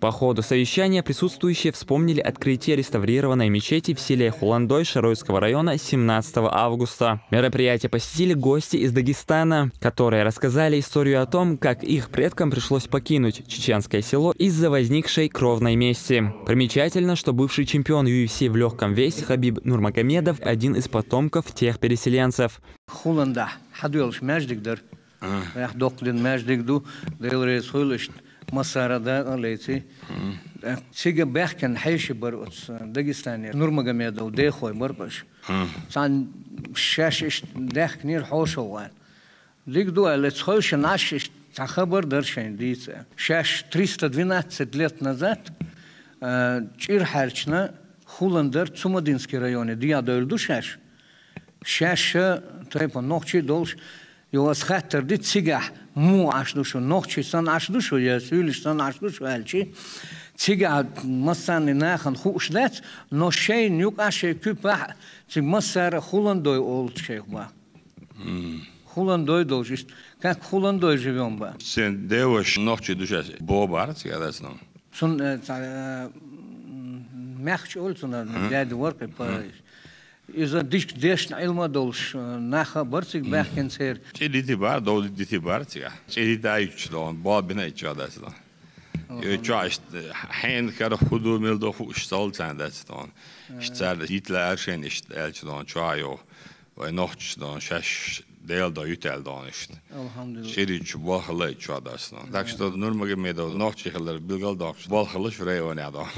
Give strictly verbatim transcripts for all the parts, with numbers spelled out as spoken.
По ходу совещания присутствующие вспомнили открытие реставрированной мечети в селе Хуландой Шаройского района семнадцатого августа. Мероприятие посетили гости из Дагестана, которые рассказали историю о том, как их предкам пришлось покинуть чеченское село из-за возникшей кровной мести. Примечательно, что бывший чемпион U F C в легком весе Хабиб Нурмагомедов один из потомков тех переселенцев. Хуланда хьадоьлуш маьждиг дара. Яхь доккха дина маьждиг ду, Дела реза хуьлуш, массара а лайци. Цига баьхкина хьеший бара оцу Дагестанера, Нурмагомедов дехой бара баш. Цхьана шаьш иштта даьхкинера хьошалгӀа. Дика ду аьлла, цхьа хойшина Ӏаш иштта цхьа хабар дара шайн дийца. Шаьш триста двенадцать лет назад, а, чӀир хьаьрчина Хуландара Цумадинский районе дегӀ довлу ду шаьш. Шаьш а тайпа нохчий долуш, йо, ас хаттар ди цигахь, муха Ӏаш ду шу, нохчий санна Ӏаш ду шу, я суьйлаш санна Ӏаш ду шу аьлчи, цигахь массарна нахана хууш дац, но шайна юкъахь, шайн куьпахь цига массара а Хуландой олучу шайх бан. Хуландой долуш иштта, как Хуландой живём бан. Сен деваш нохчий ду шаьш, бо бара цига дац но. Цун, э, ца-, э, м, Мехча олу цунна, дядя Воркъи, па-, иза дишка дешна Ӏилма долуш, э, нах а бара цига баьхкина церан. ЧӀи дити бара, дов дити бара цига. ЧӀи дита а йитчу догӀун, бо бина йитчу дац догӀун. Ю чохь иштта хьенан кара хӀун ду, мила ду хууш цал царна дац догӀун. Иштта цара йитла аршен иштта аьлча догӀун, чохь йо. Вай нохчаш догӀун, шаьш Дела до ютаьлла догӀун иштта. Алхьамдулиллах. ЧӀиричу болхалла а чохь дац догӀун. Так что Нурмагомедов нохчий хилар билгал доккхуш, болхалла шу районехь догӀун.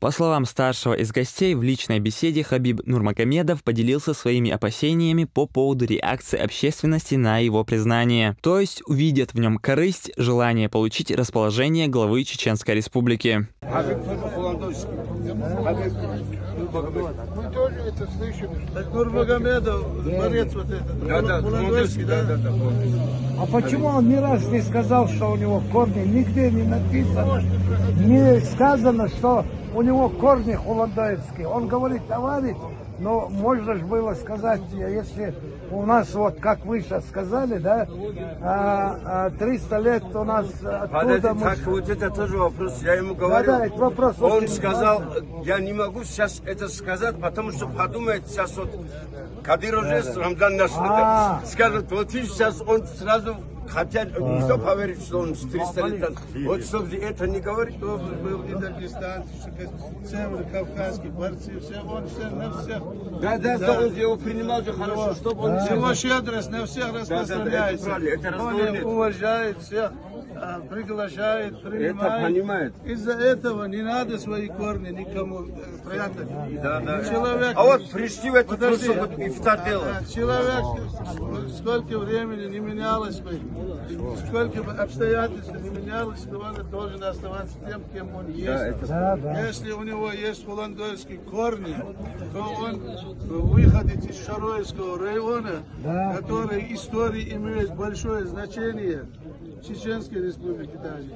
По словам старшего из гостей, в личной беседе Хабиб Нурмагомедов поделился своими опасениями по поводу реакции общественности на его признание. То есть увидят в нём корысть, желание получить расположение главы Чеченской Республики. Хабиб тоже Хуландойский. Хабиб Нурмагомедов. Мы тоже это слышим. Так Нурмагомедов, борец вот этот. Да, да, Хуландойский, да, да, да, помню. А почему он ни раз не сказал, что у него корни? Нигде не написано, не сказано, что у него корни хуландойские. Он говорит, товарищ, но можно же было сказать, если у нас, вот как вы сейчас сказали, да, а, а, триста лет у нас, а, откуда... Подожди, мы так, вот это тоже вопрос, я ему говорю. Да, да, это вопрос. Он очень сказал, важный. Я не могу сейчас это сказать, потому что подумает сейчас вот Кадыров же, Рамзан наш, а, скажет, вот и сейчас он сразу, хотя никто поверит, что он с триста лет там. Вот чтобы это не говорить. Чтобы был и дагестанцы, Северокавказские борцы, все, он все, на всех. Да, да, да, он же его принимал же хорошо, чтобы он... Его щедрость на всех распространяется. Да, да, да, это правильно, это разговор нет. Он уважает всех, а, приглашает, принимает. Это понимает. Из-за этого не надо свои корни никому, э, прятать. Да, да. Человек... А вот пришли в эту... Подожди. Просто вот ифтар дело. А, человек, сколько времени не менялось бы, сколько бы обстоятельств не менялось, то он должен оставаться тем, кем он есть. Да, это... Да, да. Если у него есть хуландойские корни, то он выходит из Шароевского района, да, который истории имеет большое значение в Чеченской Республике даже.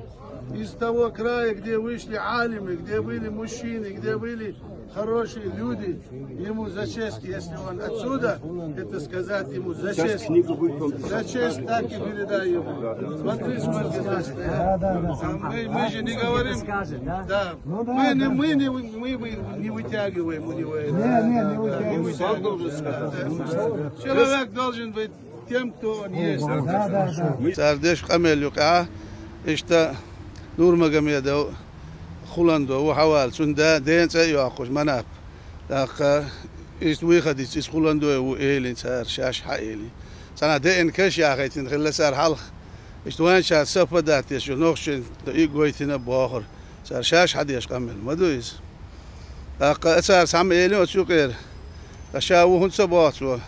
Из того края, где вышли алимы, где были мужчины, где были хорошие люди, ему за честь, если он отсюда, это сказать ему за честь. Сейчас книгу будет вам. За честь так и передай ему. Смотри, сколько нас стоят. Да, да, да. А мы, мы же не говорим. Скажет, да? Да. Ну да, мы не, да, мы не, мы, мы не вытягиваем у него это. Не, не, не вытягиваем. Не вытягиваем. Да, да. Человек должен быть тем, кто он есть. Да, да, да. Цара деш къамел юкъа, иштта Нурмагомедов Хуландой ву хьавала, цунна да, дена цӀе а йоккхуш, Манап. ТӀаккха иштта выходец, иза Хуландой ву элина цара, шаьш хьаэлина. Цхьана деана каш яхийтина хилла цара хьалха. Иштта вайн чара сапа даттеш, нохчийн и гойтина бохура. Цара шаьш хьадеш къамел ма ду иза. ТӀаккха а цара цхьамма элира оцу юкъера: «Ткъа ша ву хӀунда ца боху цо,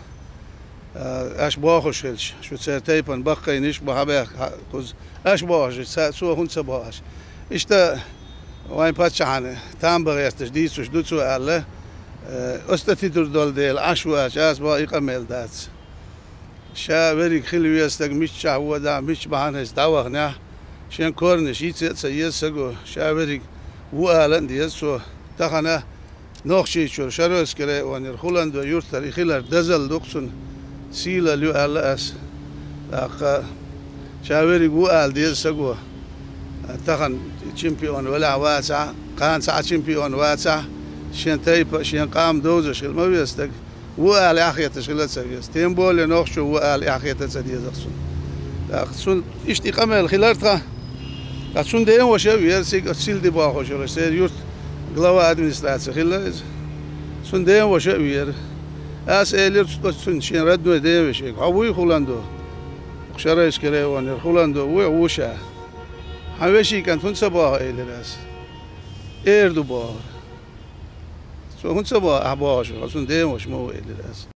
а, аша бохуш хилча, шу церан тайпана баккхийнаш бу хьабаьхка, хьа-, кхуза аша бохуш, ца-, цо хӀунда ца боху аша?» Иштта вайн паччахьна там бан гӀерташ дийцуш ду цо аьлла, э, оцу тӀе тидур долу дела Ӏаш ву аьлча, аса боху и къамел дац. Ша верриг хила веза стаг миччахь ву а, мичча бахьана иза дӀаваханехь, шен корнаш йицъе а ца еза саго, ша верриг ву ала а деза цо. Тахана Нохчийчуьра, Шаройский районера, Хуландой юьртара и хилар дозалла ду-кх цунна, сийлалла ю аьлла аса. ТӀаккха ша верриг ву ала деза саго. Тахан чемпион велахь вацахь, кхана цхьа чемпион вацахь, шен тайпа, шен къам довзаш хила ма веза стаг. Ву ала эхь хеташ хила ца веза. Тем более нохчо ву ала эхь хета ца деза цунна. ТӀаккха цунна иштта и къамел хилар тхан. Ткъа цунна ден ваша а вера цига, оцу Силди бохуш йолуш, церан юрт глава администрации хилла иза. Цунна ден ваша а вера. Ас элира цу-, цунна шен родной ден вешега: «Хьо вуй Хуландо? Шарайскера ванера Хуландо вуй, ву ша? Хьан вешин кӀант хӀунда ца боху?» — элира ас. «Эр ду», — бохура. «Цо хӀунда ца боху ахь бохуш, хьо цунна ден ваша ма ву», — элира ас.